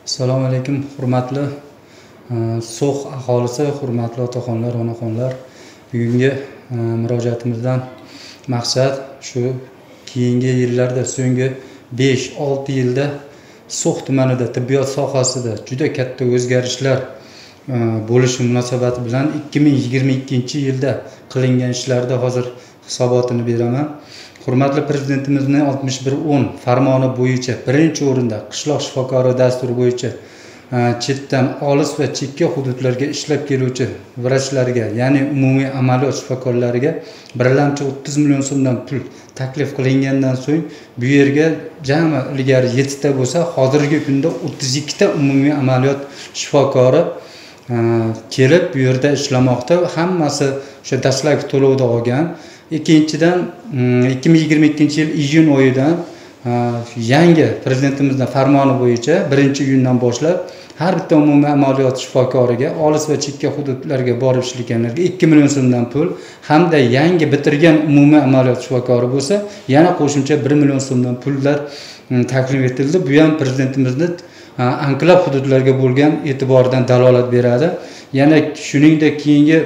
Assalomu alaykum, hurmatli So'x aholisi, hurmatli otaxonlar, onaxonlar. Bugungi murojaatimizdan maqsad shu keyingi yillarda, so'nggi 5-6 yilda So'x tumanida tibbiyot sohasida juda katta o'zgarishlar bo'lishi munosabati bilan 2022-yilda qilingan ishlarda hozir hisobotini beraman. Hurmatli Prezidentimizning 6110 farmoni bo'yicha birinchi o'rinda qishloq shifokori dasturi bo'yicha chetdan olis va chekka hududlarga ishlab keluvchi vrachlarga, ya'ni umumiy amaliyot shifokorlariga birlamchi 30 million so'mdan pul taklif qilingandan so'ng bu yerga jami ilgari 7 ta bo'lsa, hozirgi kunda 32 ta umumiy amaliyot shifokori kelib bu yerda ishlamoqda. Hammasi o'sha dastlabki to'lovda olgan. Ikkinchidan, 2022-yil iyun oyidan yangi Prezidentimizning farmoni bo'yicha 1-iyundan boshlab har bitta umumiy amaliyot shifokoriga olis va chekka hududlarga borib ishlaganlarga 2 million so'mdan pul hamda yangi bitirgan umumiy amaliyot shifokori bo'lsa, yana qo'shimcha 1 million so'mdan pullar taklif etildi. Bu ham Prezidentimizning anklab hududlarga bo'lgan e'tiboridan dalolat beradi. Yana shuningdek keyingi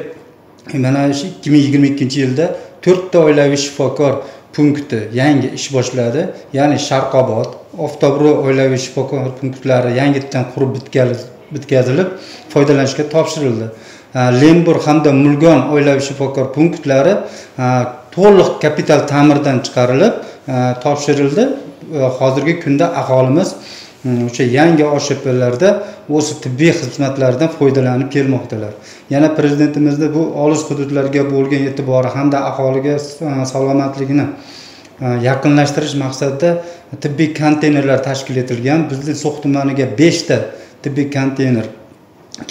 mana shu 2022-yilda 4 ta oilaviy shifokor punkti yangi ish boshladi. Ya'ni Sharqobod, Oftobro oilaviy shifokor punktlari yangidan qurib bitkazilib foydalanishga topshirildi. Lembur hamda Mulgon oilaviy shifokor punktlari to'liq kapital ta'mirdan chiqarilib topshirildi. Hozirgi kunda aholimiz o'sha yangi OSHPlarda o'z tibbiy xizmatlardan foydalanib kelmoqdalar. Yana Prezidentimizning bu olis hududlarga bo'lgan e'tibori hamda aholiga salomatligini yaqinlashtirish maqsadida tibbiy konteynerlar tashkil etilgan. Bizning So'x tumaniga 5 ta tibbiy konteyner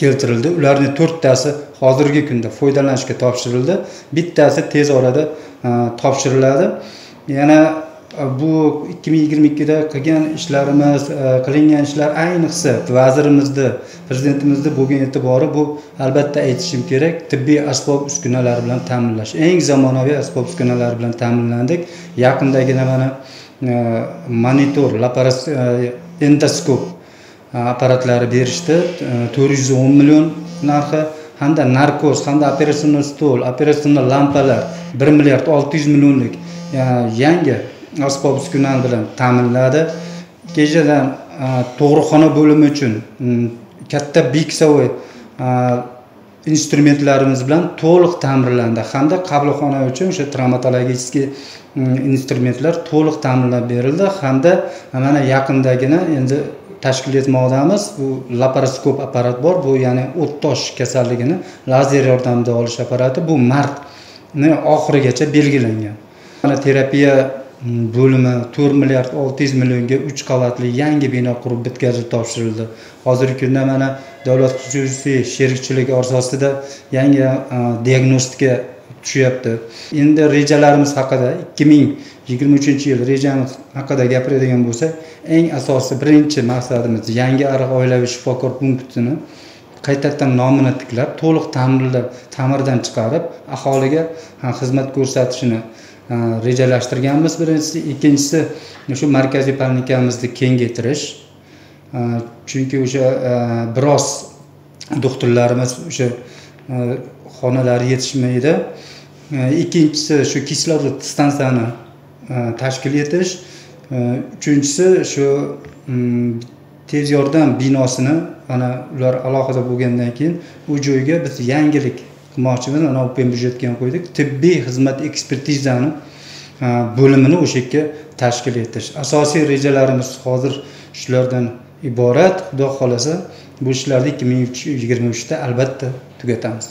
keltirildi. Ularning 4 tasi hozirgi kunda foydalanishga topshirildi. Bittasi tez orada topshiriladi. Yana bu 2022da qilgan ishlarimiz, qilingan ishlar, ayniqsa vazirimizni, Prezidentimizni bo'lgan e'tibori, bu albatta aytishim kerak, tibbiy asbob uskunalar bilan ta'minlash. Eng zamonaviy asbob uskunalar bilan ta'minlandik. Yaqindagina mana monitor, endoskop apparatlari berishdi. 410 million narxi hamda narkoz hamda operatsion stol, operatsion lampalar 1 milliard 600 millionlik yangi asbob uskunalar bilan ta'minladi. Kechadan tug'ruqxona bo'limi uchun katta biksovoy instrumentlarimiz bilan to'liq ta'mirlandi hamda qabulxona uchun o'sha travmatologik instrumentlar to'liq ta'mirlab berildi hamda mana yaqindagina endi tashkil etmoqdamiz. Bu laparoskop apparat bor, bu ya'ni o't tosh kasalligini lazer yordamida olish apparati, bu martning oxirigacha belgilangan. Mana terapiya bo'limi 4 milliard 600 millionga 3 qavatli yangi bino qurib bitkazib topshirildi. Hozirgi kunda mana davlat xususiy sherikchiligi asosida yangi diagnostika tushyapti. Endi rejalarimiz haqida 2023-yil rejamiz haqida gapiradigan bo'lsak, eng asosiy birinchi maqsadimiz yangi ariq oilaviy shifokor punktini qaytadan nomini tiklab, to'liq ta'mirlab, ta'mirdan chiqarib, aholiga xizmat ko'rsatishini rejalashtirganmiz birinchisi. Ikkinchisi shu markaziy poliklinikamizni kengaytirish. Chunki o'sha biroz doktorlarimiz o'sha xonalari yetishmaydi. Ikkinchisi shu kislorod stansiyani tashkil etish. Uchinchisi shu tez yordam binosini mana ular alohida bo'lgandan keyin u joyga biz yangilik qilmoqchimiz. Mana open byudjetga ham qo'ydik. Tibbiy xizmat ekspertizani bo'limini o'sha yerga tashkil etish. Asosiy rejalarimiz hozir shulardan iborat. Xudo xolasa bu ishlarni 2023da albatta tugatamiz.